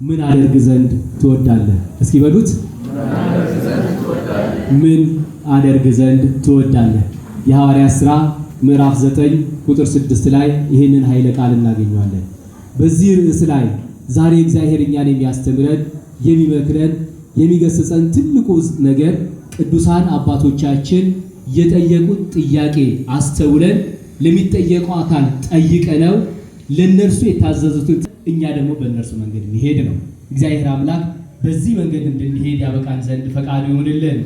ምን አደርግ ዘንድ ትወዳለህ? እስኪ በሉት። ምን አደርግ ዘንድ ትወዳለህ? የሐዋርያት ሥራ ምዕራፍ 9 ቁጥር 6 ላይ ይህንን ኃይለ ቃል እናገኘዋለን። በዚህ ርዕስ ላይ ዛሬ እግዚአብሔር እኛን የሚያስተምረን፣ የሚመክረን፣ የሚገስጸን ትልቁ ነገር ቅዱሳን አባቶቻችን የጠየቁት ጥያቄ አስተውለን ለሚጠየቀው አካል ጠይቀነው ለእነርሱ የታዘዙትን እኛ ደግሞ በእነርሱ መንገድ መሄድ ነው። እግዚአብሔር አምላክ በዚህ መንገድ እንድንሄድ ያበቃን ዘንድ ፈቃዱ ይሁንልን።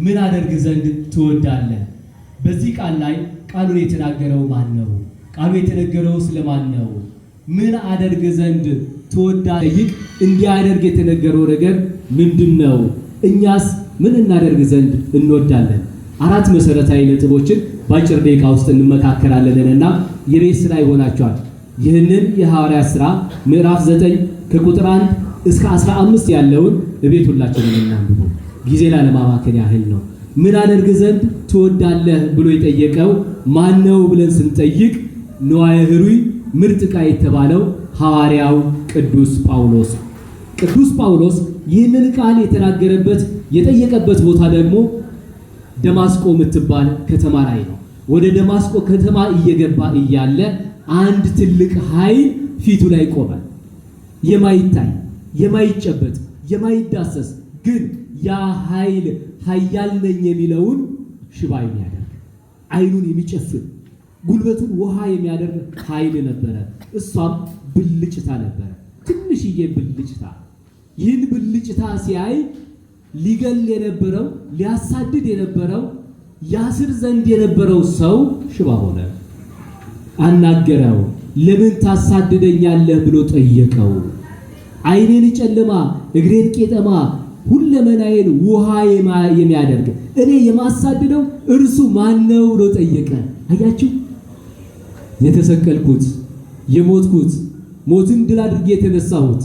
ምን አደርግ ዘንድ ትወዳለህ? በዚህ ቃል ላይ ቃሉን የተናገረው ማን ነው? ቃሉ የተነገረው ስለማን ነው? ምን አደርግ ዘንድ ትወዳለህ? ጠይቅ። እንዲያደርግ የተነገረው ነገር ምንድን ነው? እኛስ ምን እናደርግ ዘንድ እንወዳለን? አራት መሰረታዊ ነጥቦችን በአጭር ደቂቃ ውስጥ እንመካከራለንና የቤት ስራ ይሆናቸዋል። ይህንን የሐዋርያት ሥራ ምዕራፍ 9 ከቁጥር 1 እስከ 15 ያለውን እቤት ሁላችንም እናንብቡ። ጊዜ ላለማባከን ያህል ነው። ምን አደርግ ዘንድ ትወዳለህ ብሎ የጠየቀው ማን ነው ብለን ስንጠይቅ ንዋየ ኅሩይ ምርጥ ዕቃ የተባለው ሐዋርያው ቅዱስ ጳውሎስ። ቅዱስ ጳውሎስ ይህንን ቃል የተናገረበት የጠየቀበት ቦታ ደግሞ ደማስቆ የምትባል ከተማ ላይ ነው። ወደ ደማስቆ ከተማ እየገባ እያለ አንድ ትልቅ ኃይል ፊቱ ላይ ቆመ። የማይታይ፣ የማይጨበጥ፣ የማይዳሰስ ግን ያ ኃይል ኃያል ነኝ የሚለውን ሽባ የሚያደርግ፣ ዓይኑን የሚጨፍን፣ ጉልበቱን ውሃ የሚያደርግ ኃይል ነበረ። እሷም ብልጭታ ነበረ፣ ትንሽዬ ብልጭታ። ይህን ብልጭታ ሲያይ ሊገል የነበረው፣ ሊያሳድድ የነበረው፣ ያስር ዘንድ የነበረው ሰው ሽባ ሆነ። አናገረው። ለምን ታሳድደኛለህ ብሎ ጠየቀው። ዓይኔን ጨለማ፣ እግሬን ቄጠማ፣ ሁለመናዬን ውሃ የሚያደርግ እኔ የማሳድደው እርሱ ማን ነው ብሎ ጠየቀ። አያችሁ፣ የተሰቀልኩት፣ የሞትኩት፣ ሞትን ድል አድርጌ የተነሳሁት፣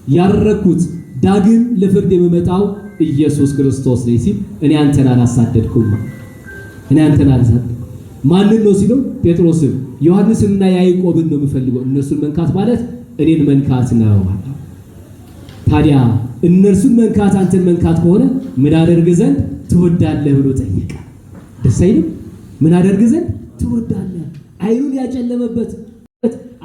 ያረግኩት፣ ዳግም ለፍርድ የምመጣው ኢየሱስ ክርስቶስ ነኝ ሲል እኔ አንተን አላሳደድኩም፣ እኔ አንተን አላሳደድኩም። ማንን ነው ሲለው ጴጥሮስን፣ ዮሐንስንና ያዕቆብን ነው የምፈልገው። እነርሱን መንካት ማለት እኔን መንካት ነው። ታዲያ እነርሱን መንካት አንተን መንካት ከሆነ ምን አደርግ ዘንድ ትወዳለህ ብሎ ጠየቀ። ደስ አይልም? ምን አደርግ ዘንድ ትወዳለህ? ዓይኑን ያጨለመበት፣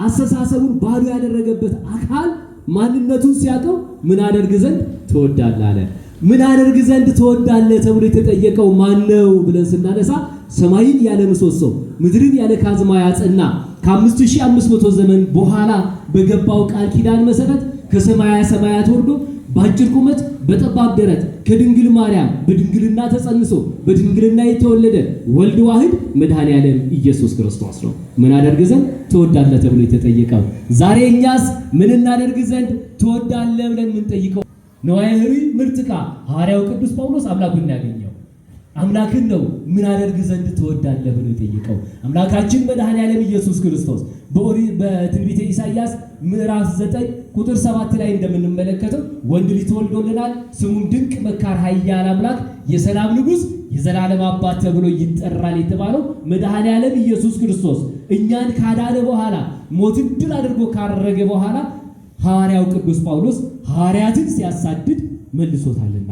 አስተሳሰቡን ባዶ ያደረገበት አካል ማንነቱን ሲያውቀው ምን አደርግ ዘንድ ትወዳለህ አለ። ምን አደርግ ዘንድ ትወዳለህ ተብሎ የተጠየቀው ማን ነው ብለን ስናነሳ ሰማይን ያለ ምሰሶ ምድርን ያለ ካዝማ ያጸና፣ ከ5500 ዘመን በኋላ በገባው ቃል ኪዳን መሰረት ከሰማያ ሰማያት ወርዶ በአጭር ቁመት በጠባብ ደረት ከድንግል ማርያም በድንግልና ተጸንሶ በድንግልና የተወለደ ወልድ ዋህድ መድኃኔ ዓለም ኢየሱስ ክርስቶስ ነው። ምን አደርግ ዘንድ ትወዳለህ ተብሎ የተጠየቀው። ዛሬ እኛስ ምን እናደርግ ዘንድ ትወዳለህ ብለን የምንጠይቀው ንዋየ ኅሩይ ምርጥ ዕቃ ሐዋርያው ቅዱስ ጳውሎስ አምላኩን ያገኘው አምላክን ነው። ምን አደርግ ዘንድ ትወዳለህ ብሎ የጠየቀው አምላካችን መድኃኔ ዓለም ኢየሱስ ክርስቶስ በትንቢተ ኢሳይያስ ምዕራፍ 9 ቁጥር 7 ላይ እንደምንመለከተው ወንድ ልጅ ተወልዶልናል፣ ስሙም ድንቅ መካር፣ ኃያል አምላክ፣ የሰላም ንጉሥ፣ የዘላለም አባት ተብሎ ይጠራል የተባለው መድኃኔ ዓለም ኢየሱስ ክርስቶስ እኛን ካዳነ በኋላ፣ ሞትን ድል አድርጎ ካረገ በኋላ ሐዋርያው ቅዱስ ጳውሎስ ሐዋርያትን ሲያሳድድ መልሶታልና።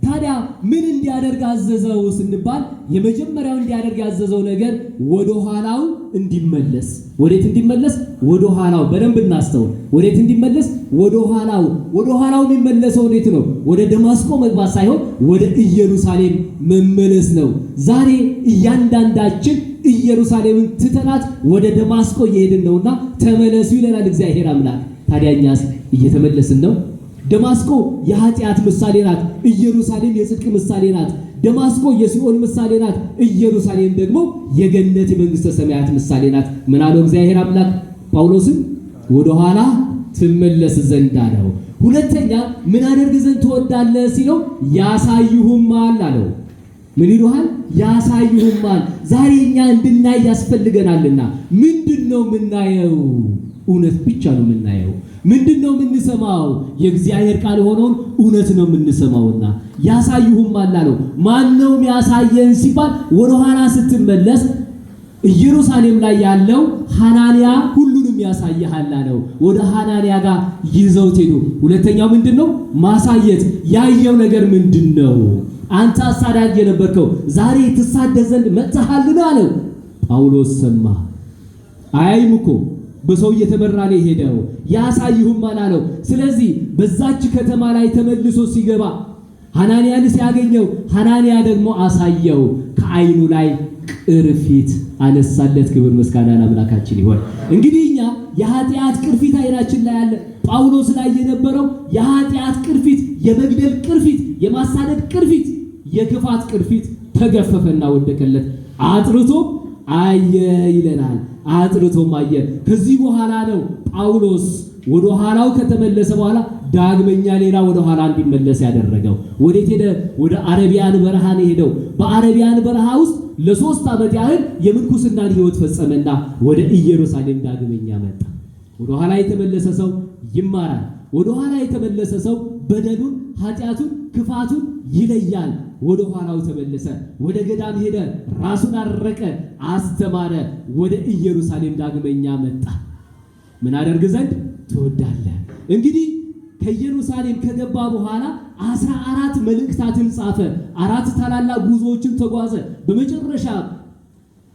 ታዲያ ምን እንዲያደርግ አዘዘው ስንባል የመጀመሪያው እንዲያደርግ ያዘዘው ነገር ወደ ኋላው እንዲመለስ። ወዴት እንዲመለስ? ወደ ኋላው። በደንብ እናስተውል። ወዴት እንዲመለስ? ወደ ኋላው። ወደ ኋላው የሚመለሰው ወዴት ነው? ወደ ደማስቆ መግባት ሳይሆን ወደ ኢየሩሳሌም መመለስ ነው። ዛሬ እያንዳንዳችን ኢየሩሳሌምን ትተናት ወደ ደማስቆ እየሄድን ነውና ተመለሱ ይለናል እግዚአብሔር አምላክ። ታዲያ እኛስ እየተመለስን ነው? ደማስቆ የኃጢአት ምሳሌ ናት። ኢየሩሳሌም የጽድቅ ምሳሌ ናት። ደማስቆ የሲኦል ምሳሌ ናት። ኢየሩሳሌም ደግሞ የገነት የመንግስተ ሰማያት ምሳሌ ናት። ምን አለው እግዚአብሔር አምላክ ጳውሎስን? ወደኋላ ትመለስ ዘንድ አለው። ሁለተኛ ምን አደርግ ዘንድ ትወዳለህ ሲለው ያሳይሁማል አለው። ምን ይሉሃል? ያሳይሁማል። ዛሬ እኛ እንድናይ ያስፈልገናልና ምንድን ነው የምናየው? እውነት ብቻ ነው የምናየው። ምንድን ነው የምንሰማው? የእግዚአብሔር ቃል የሆነውን እውነት ነው የምንሰማውና ያሳይሁማል አለው። ማን ነው የሚያሳየን ሲባል ወደኋላ ስትመለስ ኢየሩሳሌም ላይ ያለው ሐናንያ ሁሉንም ያሳይሃል አለው። ወደ ሐናንያ ጋር ይዘውት ሄዱ። ሁለተኛው ምንድነው? ማሳየት። ያየው ነገር ምንድነው? አንተ አሳዳጅ የነበርከው ዛሬ ትሳደድ ዘንድ መጥተሃልን አለው። ጳውሎስ ሰማ። አያይም እኮ በሰው እየተመራ ነው የሄደው። ያሳይሁማል አለው። ስለዚህ በዛች ከተማ ላይ ተመልሶ ሲገባ ሐናንያን ሲያገኘው ሐናንያ ደግሞ አሳየው። ከዓይኑ ላይ ቅርፊት አነሳለት። ክብር ምስጋና ለአምላካችን ይሆን። እንግዲህ እኛ የኃጢአት ቅርፊት ዓይናችን ላይ አለ። ጳውሎስ ላይ የነበረው የኃጢአት ቅርፊት፣ የመግደል ቅርፊት፣ የማሳደድ ቅርፊት፣ የክፋት ቅርፊት ተገፈፈና ወደቀለት። አጥርቶ አየ ይለናል። አጥርቶም አየ። ከዚህ በኋላ ነው ጳውሎስ ወደ ኋላው ከተመለሰ በኋላ ዳግመኛ ሌላ ወደ ኋላ እንዲመለስ ያደረገው። ወዴት ሄደ? ወደ አረቢያን በረሃ ነው የሄደው። በአረቢያን በረሃ ውስጥ ለ3 ዓመት ያህል የምንኩስናን ሕይወት ፈጸመና ወደ ኢየሩሳሌም ዳግመኛ መጣ። ወደ ኋላ የተመለሰ ሰው ይማራል። ወደ ኋላ የተመለሰ ሰው በደሉን፣ ኃጢአቱን፣ ክፋቱን ይለያል። ወደ ኋላው ተመለሰ። ወደ ገዳም ሄደ። ራሱን አረቀ፣ አስተማረ። ወደ ኢየሩሳሌም ዳግመኛ መጣ። ምን አደርግ ዘንድ ትወዳለህ? እንግዲህ ከኢየሩሳሌም ከገባ በኋላ 14 መልእክታትን ጻፈ። 4 ታላላቅ ጉዞዎችን ተጓዘ። በመጨረሻ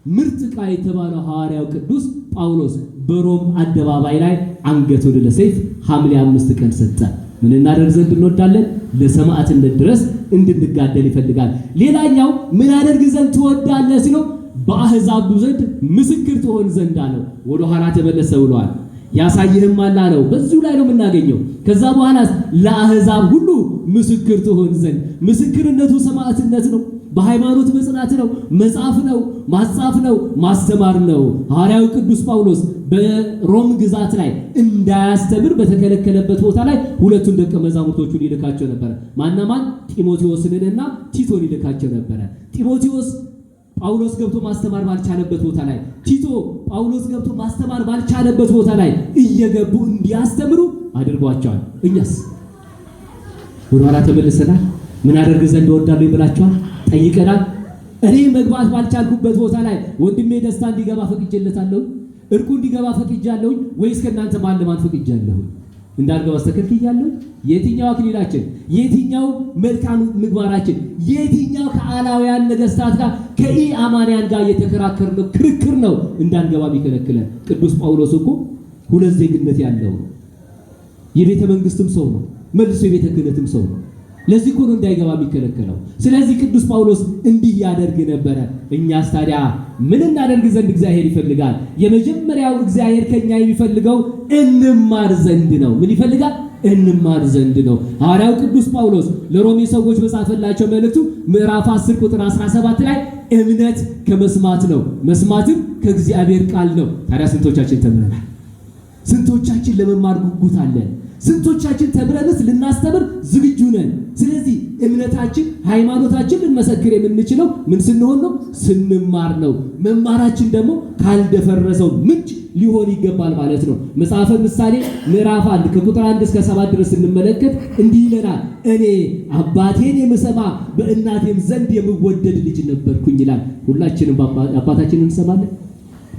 ምርጥ ዕቃ የተባለው ሐዋርያው ቅዱስ ጳውሎስ በሮም አደባባይ ላይ አንገቱን ለሰይፍ ሐምሌ 5 ቀን ሰጠ። ምን እናደርግ ዘንድ እንወዳለን? ለሰማዕትነት ድረስ እንድንጋደል ይፈልጋል። ሌላኛው ምን አደርግ ዘንድ ትወዳለህ ሲለው በአሕዛብ ዘንድ ምስክር ትሆን ዘንድ አለው። ወደ ኋላ ተመለሰ ብሏል። ያሳይህም አለ አለው። በዚሁ ላይ ነው የምናገኘው። ከዛ በኋላ ለአሕዛብ ሁሉ ምስክር ትሆን ዘንድ። ምስክርነቱ ሰማዕትነት ነው። በሃይማኖት መጽናት ነው። መጻፍ ነው፣ ማጻፍ ነው፣ ማስተማር ነው። ሐዋርያው ቅዱስ ጳውሎስ በሮም ግዛት ላይ እንዳያስተምር በተከለከለበት ቦታ ላይ ሁለቱን ደቀ መዛሙርቶቹን ይልካቸው ነበረ። ማና ማን? ጢሞቴዎስንና ቲቶን ይልካቸው ነበረ። ጢሞቴዎስ ጳውሎስ ገብቶ ማስተማር ባልቻለበት ቦታ ላይ፣ ቲቶ ጳውሎስ ገብቶ ማስተማር ባልቻለበት ቦታ ላይ እየገቡ እንዲያስተምሩ አድርጓቸዋል። እኛስ ወደ ኋላ ተመልሰናል። ምን አደርግ ዘንድ እወዳለሁ ብላችኋል፣ ጠይቀናል። እኔ መግባት ባልቻልኩበት ቦታ ላይ ወንድሜ ደስታ እንዲገባ ፈቅጄለታለሁ፣ እርቁ እንዲገባ ፈቅጃለሁ ወይስ ከእናንተ ማን ለማን ፈቅጃለሁ? እንዳልገባ ተከልክያለሁ? የትኛው አክሊላችን፣ የትኛው መልካም ምግባራችን፣ የትኛው ከአላውያን ነገስታት ጋር ከኢአማንያን ጋር የተከራከርነው ክርክር ነው እንዳንገባ የሚከለክለን? ቅዱስ ጳውሎስ እኮ 2 ዜግነት ያለው ነው። የቤተ መንግስትም ሰው ነው፣ መልሶ የቤተ ክህነትም ሰው ነው። ለዚህ እኮ ነው እንዳይገባ የሚከለከለው። ስለዚህ ቅዱስ ጳውሎስ እንዲህ ያደርግ ነበረ። እኛስ ታዲያ ምን እናደርግ ዘንድ እግዚአብሔር ይፈልጋል? የመጀመሪያው እግዚአብሔር ከኛ የሚፈልገው እንማር ዘንድ ነው። ምን ይፈልጋል? እንማር ዘንድ ነው። ሐዋርያው ቅዱስ ጳውሎስ ለሮሜ ሰዎች በጻፈላቸው መልእክቱ ምዕራፍ 10 ቁጥር 17 ላይ እምነት ከመስማት ነው፣ መስማትም ከእግዚአብሔር ቃል ነው። ታዲያ ስንቶቻችን ተምረናል? ስንቶቻችን ለመማር ጉጉት አለን? ስንቶቻችን ተምረንስ ልናስተምር ዝግጁ ነን? ስለዚህ እምነታችን ሃይማኖታችን ልንመሰክር የምንችለው ምን ስንሆን ነው? ስንማር ነው። መማራችን ደግሞ ካልደፈረሰው ምንጭ ሊሆን ይገባል ማለት ነው። መጽሐፈ ምሳሌ ምዕራፍ 1 ከቁጥር 1 እስከ 7 ድረስ ስንመለከት እንዲህ ይለናል። እኔ አባቴን የምሰማ በእናቴም ዘንድ የምወደድ ልጅ ነበርኩኝ ይላል። ሁላችንም አባታችንን እንሰማለን፣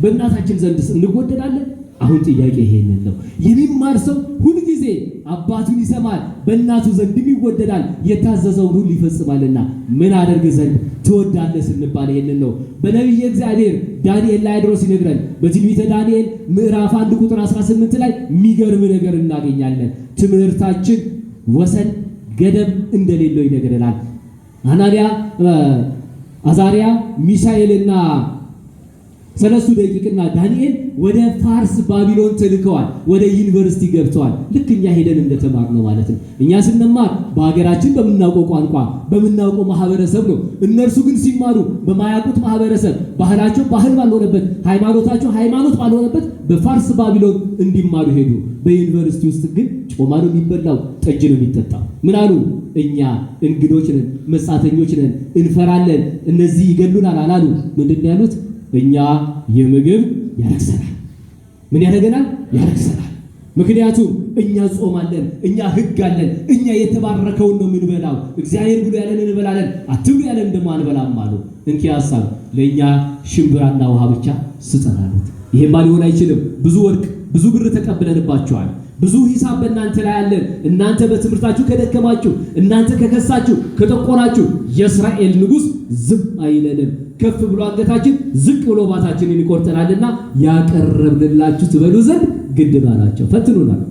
በእናታችን ዘንድ እንወደዳለን። አሁን ጥያቄ ይሄንን ነው። የሚማር ሰው ሁልጊዜ አባቱን ይሰማል፣ በእናቱ ዘንድም ይወደዳል፣ የታዘዘውን ሁሉ ይፈጽማልና። ምን አደርግ ዘንድ ትወዳለህ ስንባል ይሄንን ነው። በነቢየ እግዚአብሔር ዳንኤል ላይ አድሮ ሲነግረን በትንቢተ ዳንኤል ምዕራፍ 1 ቁጥር 18 ላይ የሚገርም ነገር እናገኛለን። ትምህርታችን ወሰን ገደብ እንደሌለው ይነግረናል። አናንያ፣ አዛሪያ፣ ሚሳኤልና ሰለስቱ ደቂቅና ዳንኤል ወደ ፋርስ ባቢሎን ተልከዋል። ወደ ዩኒቨርሲቲ ገብተዋል። ልክ እኛ ሄደን እንደተማርነው ማለት ነው። እኛ ስንማር በሀገራችን በምናውቀው ቋንቋ በምናውቀው ማህበረሰብ ነው። እነርሱ ግን ሲማሩ በማያውቁት ማህበረሰብ፣ ባህላቸው ባህል ባልሆነበት፣ ሃይማኖታቸው ሃይማኖት ባልሆነበት በፋርስ ባቢሎን እንዲማሩ ሄዱ። በዩኒቨርሲቲ ውስጥ ግን ጮማ ነው የሚበላው፣ ጠጅ ነው የሚጠጣው። ምን አሉ? እኛ እንግዶች ነን፣ መጻተኞች ነን፣ እንፈራለን፣ እነዚህ ይገሉናል አላሉ። ምንድን ነው ያሉት? እኛ የምግብ ያረክሰናል። ምን ያደርገናል? ያረክሰናል። ምክንያቱም እኛ ጾም አለን፣ እኛ ሕግ አለን፣ እኛ የተባረከውን ነው የምንበላው። እግዚአብሔር ብሎ ያለን እንበላለን፣ አትብሉ ያለን ደግሞ አንበላም አሉ። እንኪ ሐሳብ ለእኛ ሽምብራና ውሃ ብቻ ስጠን አሉት። ይሄማ ሊሆን አይችልም። ብዙ ወርቅ ብዙ ብር ተቀብለንባቸዋል። ብዙ ሂሳብ በእናንተ ላይ አለን። እናንተ በትምህርታችሁ ከደከማችሁ፣ እናንተ ከከሳችሁ፣ ከጠቆራችሁ የእስራኤል ንጉሥ ዝም አይለንም። ከፍ ብሎ አንገታችን ዝቅ ብሎ ባታችንን ይቆርጠናልና ያቀረብንላችሁ ትበሉ ዘንድ ግድ አላቸው። ፈትኑናል።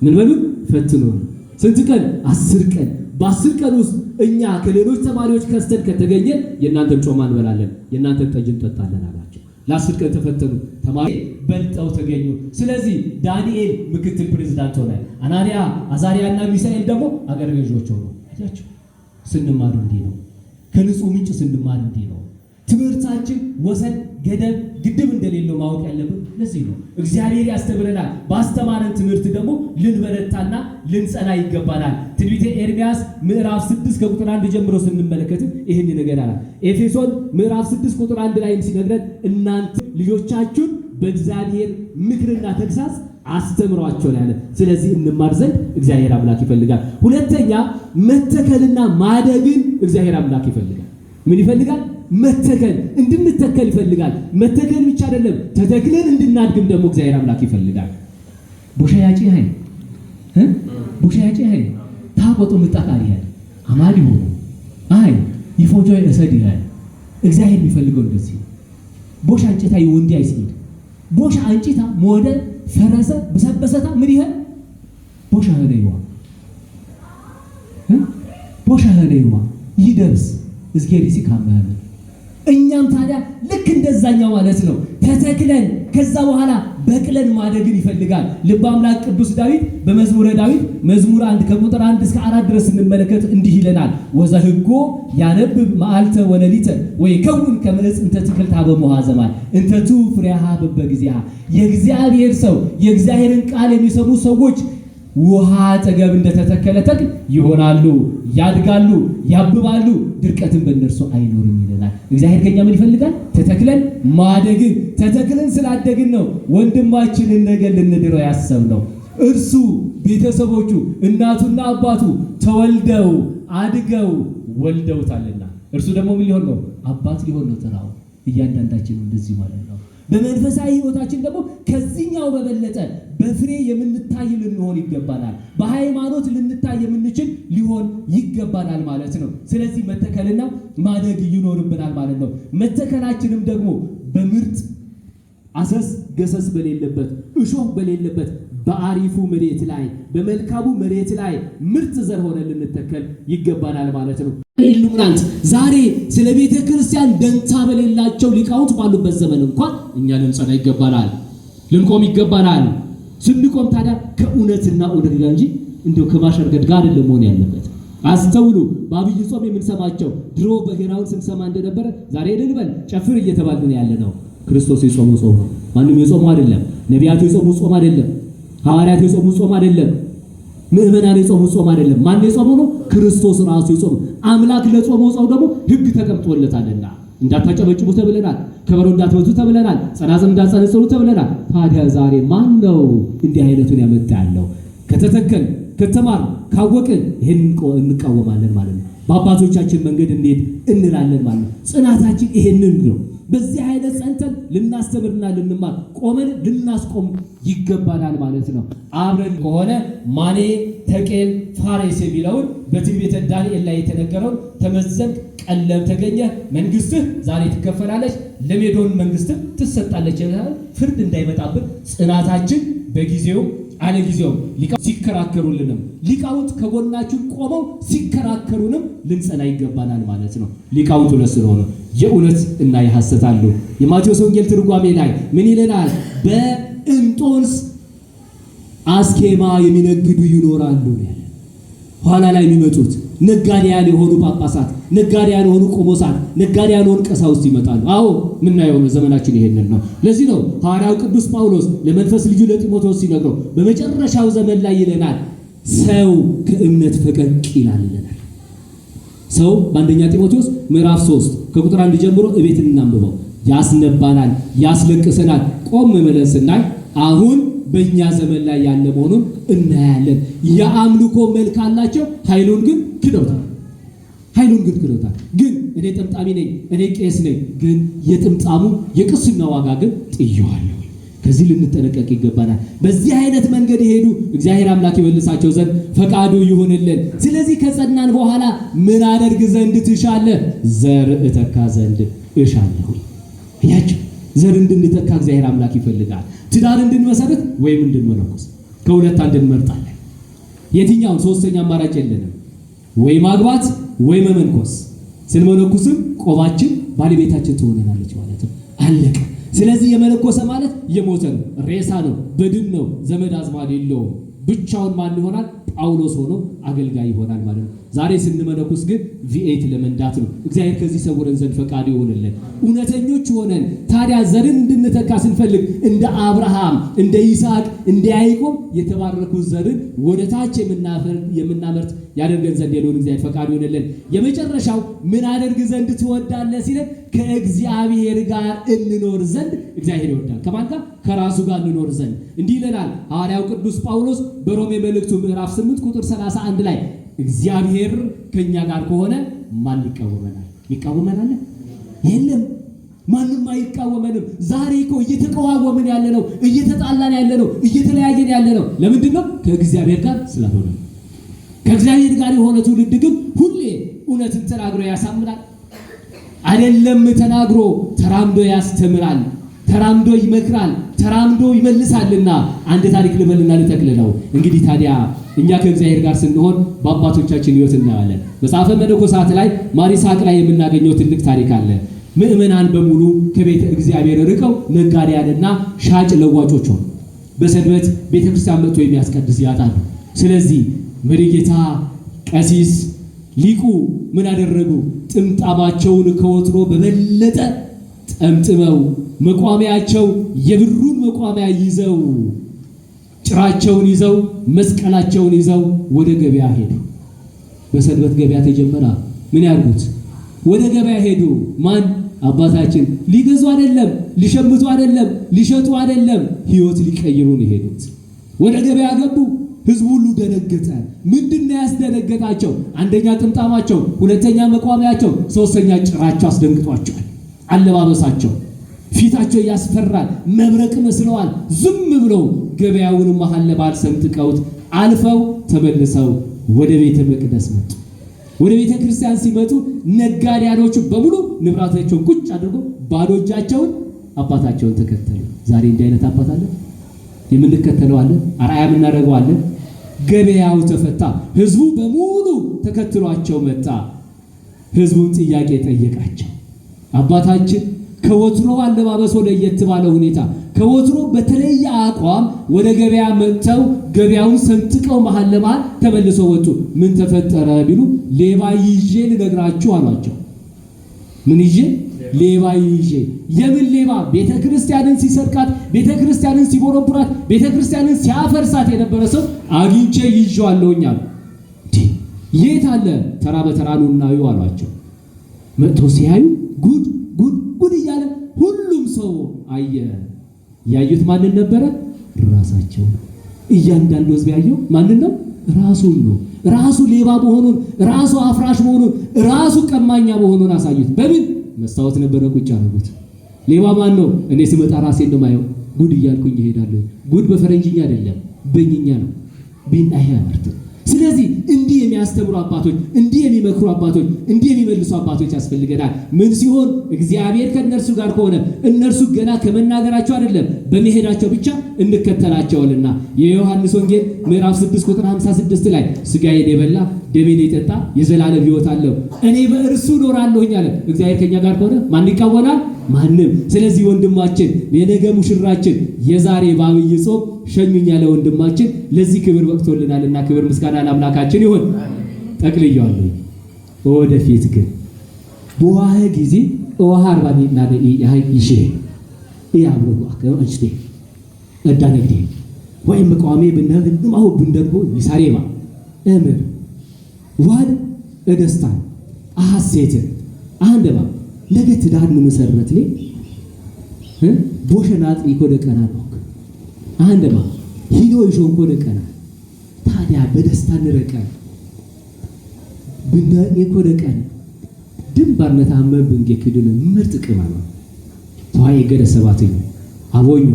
ምን በሉን? ፈትኑን። ስንት ቀን? 10 ቀን። በ10 ቀን ውስጥ እኛ ከሌሎች ተማሪዎች ከስተን ከተገኘን የእናንተን ጮማ እንበላለን፣ የእናንተን ጠጅ እንጠጣለን አላቸው። ለ10 ቀን ተፈተኑ። ተማሪ በልጠው ተገኙ። ስለዚህ ዳንኤል ምክትል ፕሬዝዳንት ሆነ። አናንያ አዛሪያና ሚሳኤል ደግሞ አገረ ገዦች ሆኑ። አያችሁ፣ ስንማር እንዲህ ነው። ከንጹህ ምንጭ ስንማር እንዲህ ነው። ትምህርታችን ወሰን፣ ገደብ፣ ግድብ እንደሌለው ማወቅ ያለብን ለዚህ ነው። እግዚአብሔር ያስተምረናል። ባስተማረን ትምህርት ደግሞ ልንበረታና ልንጸና ይገባናል። ትንቢተ ኤርምያስ ምዕራፍ 6 ከቁጥር 1 ጀምሮ ስንመለከት ይህን ይነግረናል። ኤፌሶን ምዕራፍ 6 ቁጥር 1 ላይም ሲነግረን እናንተ ልጆቻችሁን በእግዚአብሔር ምክርና ተግሳጽ አስተምሯቸው ያለ። ስለዚህ እንማር ዘንድ እግዚአብሔር አምላክ ይፈልጋል። ሁለተኛ መተከልና ማደግን እግዚአብሔር አምላክ ይፈልጋል። ምን ይፈልጋል? መተከል፣ እንድንተከል ይፈልጋል። መተከል ብቻ አይደለም፣ ተተክለን እንድናድግም ደግሞ እግዚአብሔር አምላክ ይፈልጋል። ቦሻያጪ ሃይ ቦሻያጪ ሃይ ታቆጡ ምጣቃሪ ሃይ አማዲ ሆኖ አይ ይፎጆ እሰድ ይላል። እግዚአብሔር የሚፈልገው እንደዚህ ነው። ቦሻ እንጭታ ይወንዲ አይስድ ቦሻ እንጭታ ሞደ ፈረሰ ብሰበሰታ ምን ይሄ ቦሻ ሆነ ይዋ ቦሻ ሆነ ይዋ ይደርስ እዝጌሪ ሲካመህ እኛም ታዲያ ልክ እንደዛኛው ማለት ነው ተተክለን ከዛ በኋላ በቅለን ማደግን ይፈልጋል። ልበ አምላክ ቅዱስ ዳዊት በመዝሙረ ዳዊት መዝሙር 1 ከቁጥር 1 እስከ 4 ድረስ ስንመለከት እንዲህ ይለናል። ወዘህጎ ያነብብ መዓልተ ወሌሊተ ወይከውን ከመ ዕፅ እንተ ትክልት ሀበ ሙሃዘ ማይ እንተ ትሁብ ፍሬሃ በበጊዜሃ። የእግዚአብሔር ሰው የእግዚአብሔርን ቃል የሚሰሙ ሰዎች ውሃ አጠገብ እንደተተከለ ተክል ይሆናሉ፣ ያድጋሉ፣ ያብባሉ፣ ድርቀትን በእነርሱ አይኖርም ይለናል። እግዚአብሔር ከኛ ምን ይፈልጋል? ተተክለን ማደግን። ተተክለን ስላደግን ነው ወንድማችንን ነገር ልንድረው ያሰብነው። እርሱ ቤተሰቦቹ እናቱና አባቱ ተወልደው አድገው ወልደውታልና እርሱ ደግሞ ምን ሊሆን ነው? አባት ሊሆን ነው ተራው። እያንዳንዳችን እንደዚህ ማለት ነው። በመንፈሳዊ ሕይወታችን ደግሞ ከዚህኛው በበለጠ በፍሬ የምንታይ ልንሆን ይገባናል። በሃይማኖት ልንታይ የምንችል ሊሆን ይገባናል ማለት ነው። ስለዚህ መተከልና ማደግ ይኖርብናል ማለት ነው። መተከላችንም ደግሞ በምርጥ አሰስ ገሰስ በሌለበት እሾህ በሌለበት በአሪፉ መሬት ላይ በመልካሙ መሬት ላይ ምርጥ ዘር ሆነ ልንተከል ይገባናል ማለት ነው። ኢሉሚናንት ዛሬ ስለ ቤተ ክርስቲያን ደንታ በሌላቸው ሊቃውንት ባሉበት ዘመን እንኳን እኛ ልንጸና ይገባናል፣ ልንቆም ይገባናል። ስንቆም ታዲያ ከእውነትና እውነት ጋር እንጂ እንደው ከማሸርገድ ጋር አይደለም መሆን ያለበት። አስተውሉ። በአብይ ጾም የምንሰማቸው ድሮ በገናውን ስንሰማ እንደነበረ ዛሬ ልንበል ጨፍር እየተባልን ያለ ነው። ክርስቶስ የጾመው ጾም ነው። ማንም የጾመው አይደለም። ነቢያቱ የጾሙ ጾም አይደለም። ሐዋርያት የጾሙ ጾም አይደለም። ምዕመናን የጾሙ ጾም አይደለም። ማን የጾመው ነው? ክርስቶስ ራሱ የጾመው። አምላክ ለጾመው ጾም ደግሞ ሕግ ተቀምጦለታልና እንዳታጨበጭቡ ተብለናል። ከበሮ እንዳትመቱ ተብለናል። ጸናጽል እንዳትጸነጽሉ ተብለናል። ታዲያ ዛሬ ማን ነው እንዲህ አይነቱን ያመጣ ያለው? ከተተከል ከተማር ካወቅን ይሄን እንቃወማለን ማለት ነው። በአባቶቻችን መንገድ እንሄድ እንላለን ማለት ነው። ጽናታችን ይሄንን ነው። በዚህ አይነት ጸንተን ልናስተምርና ልንማር ቆመን ልናስቆም ይገባናል ማለት ነው። አብረን ከሆነ ማኔ ተቄል ፋሬስ የሚለውን በትንቢተ ዳንኤል ላይ የተነገረውን ተመዘንክ፣ ቀለም ተገኘ፣ መንግስትህ ዛሬ ትከፈላለች፣ ለሜዶን መንግስትህ ትሰጣለች። ፍርድ እንዳይመጣብን ጽናታችን በጊዜው አለጊዜው ሲከራከሩልንም ሊቃውንት ከጎናችን ቆመው ሲከራከሩንም ልንጸና ይገባናል ማለት ነው። ሊቃውንት ሁለት ስለሆኑ የእውነት እና የሐሰት አሉ። የማቴዎስ ወንጌል ትርጓሜ ላይ ምን ይለናል? በእንጦንስ አስኬማ የሚነግዱ ይኖራሉ ያለ ኋላ ላይ የሚመጡት ነጋዴያን የሆኑ ጳጳሳት፣ ነጋዴያን የሆኑ ቆሞሳት፣ ነጋዴያን የሆኑ ቀሳውስት ይመጣሉ። አዎ ምናየው ነው፣ ዘመናችን ይሄንን ነው። ለዚህ ነው ሐዋርያው ቅዱስ ጳውሎስ ለመንፈስ ልጁ ለጢሞቴዎስ ሲነግረው በመጨረሻው ዘመን ላይ ይለናል፣ ሰው ከእምነት ፈቀቅ ይላል ይለናል። ሰው በአንደኛ ጢሞቴዎስ ምዕራፍ 3 ከቁጥር 1 ጀምሮ እቤት እናንብበው። ያስነባናል፣ ያስለቅሰናል። ቆም ብለን ስናይ አሁን በእኛ ዘመን ላይ ያለ መሆኑን እናያለን። የአምልኮ መልክ አላቸው፣ ኃይሉን ግን ክደውታል። ኃይሉን ግን ክዶታል። ግን እኔ ጠምጣሚ ነኝ፣ እኔ ቄስ ነኝ፣ ግን የጥምጣሙ የቅስና ዋጋ ግን ጥየዋለሁ። ከዚህ ልንጠነቀቅ ይገባናል። በዚህ አይነት መንገድ የሄዱ እግዚአብሔር አምላክ ይመልሳቸው ዘንድ ፈቃዱ ይሁንልን። ስለዚህ ከጸናን በኋላ ምን አደርግ ዘንድ ትሻለህ? ዘር እተካ ዘንድ እሻለሁ። እያችሁ ዘር እንድንተካ እግዚአብሔር አምላክ ይፈልጋል። ትዳር እንድንመሰርት ወይም እንድንመነኩስ ከሁለት አንድ እንመርጣለን። የትኛውን? ሶስተኛ አማራጭ የለንም። ወይ ማግባት ወይ መመንኮስ። ስንመነኩስም ቆባችን ባለቤታችን ትሆነናለች ማለት ነው። አለቀ። ስለዚህ የመነኮሰ ማለት የሞተ ነው፣ ሬሳ ነው፣ በድን ነው፣ ዘመድ አዝማድ የለውም። ብቻውን ማን ይሆናል? ጳውሎስ ሆኖ አገልጋይ ይሆናል ማለት ነው። ዛሬ ስንመነኩስ ግን V8 ለመንዳት ነው። እግዚአብሔር ከዚህ ሰውረን ዘንድ ፈቃዱ ይሆንልን። እውነተኞች ሆነን ታዲያ ዘርን እንድንተካ ስንፈልግ እንደ አብርሃም፣ እንደ ይስሐቅ፣ እንደ ያዕቆብ የተባረኩ ዘርን ወደ ታች የምናመርት ያደርገን ዘንድ የልዑል እግዚአብሔር ፈቃዱ ይሆንልን። የመጨረሻው ምን አደርግ ዘንድ ትወዳለህ ሲለን ከእግዚአብሔር ጋር እንኖር ዘንድ እግዚአብሔር ይወዳል። ከማን ጋር? ከራሱ ጋር እንኖር ዘንድ። እንዲህ ይለናል ሐዋርያው ቅዱስ ጳውሎስ በሮሜ መልእክቱ ምዕራፍ 8 ቁጥር 31 ላይ እግዚአብሔር ከኛ ጋር ከሆነ ማን ይቃወመናል? ይቃወመናል? የለም፣ ማንም አይቃወመንም። ዛሬ እኮ እየተቃዋወምን ያለ ነው፣ እየተጣላን ያለ ነው፣ እየተለያየን ያለ ነው። ለምንድን ነው? ከእግዚአብሔር ጋር ስላልሆነ። ከእግዚአብሔር ጋር የሆነ ትውልድ ግን ሁሌ እውነትን ተናግሮ ያሳምናል። አይደለም ተናግሮ ተራምዶ ያስተምራል፣ ተራምዶ ይመክራል፣ ተራምዶ ይመልሳልና። አንድ ታሪክ ልበልና ልጠቅልለው። እንግዲህ ታዲያ እኛ ከእግዚአብሔር ጋር ስንሆን በአባቶቻችን ሕይወት እናያለን። መጽሐፈ መነኮሳት ላይ ማር ይስሐቅ ላይ የምናገኘው ትልቅ ታሪክ አለ። ምዕመናን በሙሉ ከቤተ እግዚአብሔር ርቀው ነጋዴያንና ሻጭ ለዋጮች ሆኑ። በሰንበት ቤተክርስቲያን መጥቶ የሚያስቀድስ ያጣሉ። ስለዚህ መሪጌታ ቀሲስ ሊቁ ምን አደረጉ? ጥምጣማቸውን ከወትሮ በበለጠ ጠምጥመው መቋሚያቸው የብሩን መቋሚያ ይዘው ጭራቸውን ይዘው መስቀላቸውን ይዘው ወደ ገበያ ሄዱ። በሰንበት ገበያ ተጀመረ። ምን ያርጉት? ወደ ገበያ ሄዱ። ማን? አባታችን። ሊገዙ አይደለም፣ ሊሸምቱ አይደለም፣ ሊሸጡ አይደለም፣ ሕይወት ሊቀይሩ ነው የሄዱት። ወደ ገበያ ገቡ። ህዝቡ ሁሉ ደነገጠ። ምንድነው ያስደነገጣቸው? አንደኛ ጥምጣማቸው፣ ሁለተኛ መቋሚያቸው፣ ሶስተኛ ጭራቸው አስደንግጧቸዋል። አለባበሳቸው፣ ፊታቸው ያስፈራል፣ መብረቅ መስለዋል። ዝም ብለው ገበያውን መሃል ለመሃል ሰንጥቀውት አልፈው ተመልሰው ወደ ቤተ መቅደስ መጡ። ወደ ቤተ ክርስቲያን ሲመጡ ነጋዴያኖቹ በሙሉ ንብረታቸውን ቁጭ አድርጎ ባዶ እጃቸውን አባታቸውን ተከተሉ። ዛሬ እንዲህ አይነት አባት አለ? የምንከተለው አለ? አርአያ የምናደርገው አለ? ገበያው ተፈታ። ህዝቡ በሙሉ ተከትሏቸው መጣ። ህዝቡን ጥያቄ ጠየቃቸው። አባታችን ከወትሮ አለባበሶ ለየት ባለ ሁኔታ ከወትሮ በተለየ አቋም ወደ ገበያ መጥተው ገበያውን ሰንጥቀው መሃል ለመሃል ተመልሰው ወጡ። ምን ተፈጠረ ቢሉ ሌባ ይዤ ልነግራችሁ አሏቸው። ምን ይዤ? ሌባ ይዤ። የምን ሌባ? ቤተ ክርስቲያንን ሲሰርቃት፣ ቤተ ክርስቲያንን ሲቦረቡራት፣ ቤተ ክርስቲያንን ሲያፈርሳት የነበረ ሰው አግኝቼ ይዤዋለሁኝ አሉ። የት አለ? ተራ በተራ ኑና እዩ አሏቸው። መጥተው ሲያዩ ጉድ ጉድ ጉድ እያለ ሁሉም ሰው አየ። ያዩት ማንን ነበረ? ራሳቸው። እያንዳንዱ ህዝብ ያየው ማንን ነው? ራሱን ነው። ራሱ ሌባ መሆኑን፣ ራሱ አፍራሽ መሆኑን፣ ራሱ ቀማኛ መሆኑን አሳዩት። በምን መስታወት ነበረ ቁጭ አደረጉት። ሌባ ማን ነው? እኔ ስመጣ ራሴን ነው የማየው። ጉድ እያልኩኝ እሄዳለሁ። ጉድ በፈረንጅኛ አይደለም በእኛ ነው። ቢን አያመርት። ስለዚህ እንዲህ የሚያስተምሩ አባቶች፣ እንዲህ የሚመክሩ አባቶች፣ እንዲህ የሚመልሱ አባቶች ያስፈልገናል። ምን ሲሆን እግዚአብሔር ከእነርሱ ጋር ከሆነ እነርሱ ገና ከመናገራቸው አይደለም በመሄዳቸው ብቻ እንከተላቸዋልና። የዮሐንስ ወንጌል ምዕራፍ 6 ቁጥር 56 ላይ ስጋዬን የበላ ደሜን የጠጣ የዘላለም ሕይወት አለው፣ እኔ በእርሱ እኖራለሁኝ አለ። እግዚአብሔር ከኛ ጋር ከሆነ ማን ይቃወናል? ማንም። ስለዚህ ወንድማችን የነገ ሙሽራችን የዛሬ በአብይ ጾም ሸኙኝ ያለ ወንድማችን ለዚህ ክብር በቅቶልናልና ክብር ምስጋና ለአምላካችን ይሁን። ጠቅልየዋለሁ። ወደፊት ግን በዋህ ጊዜ ውሃ አርባኒና ይሼ ያብሮ አከ እዳ ነግዴ ወይም መቃወሜ ብነግማሁ ብንደርጎ ይሳሬማ እምር ዋድ እደስታን አሐሴትን አንደባ ነገ ትዳር ንመሰረት ሌ ቦሸናጥሪ ኮደ ቀና ነው አንደባ ሂዶ ይሾን ኮደ ቀና ታዲያ በደስታ ንረቀ ብነ የኮደቀን ድንባርነት አመ ብንጌ ክድን ምርጥ ቅመማ ተዋይ ገደ ሰባትኝ አቦኙ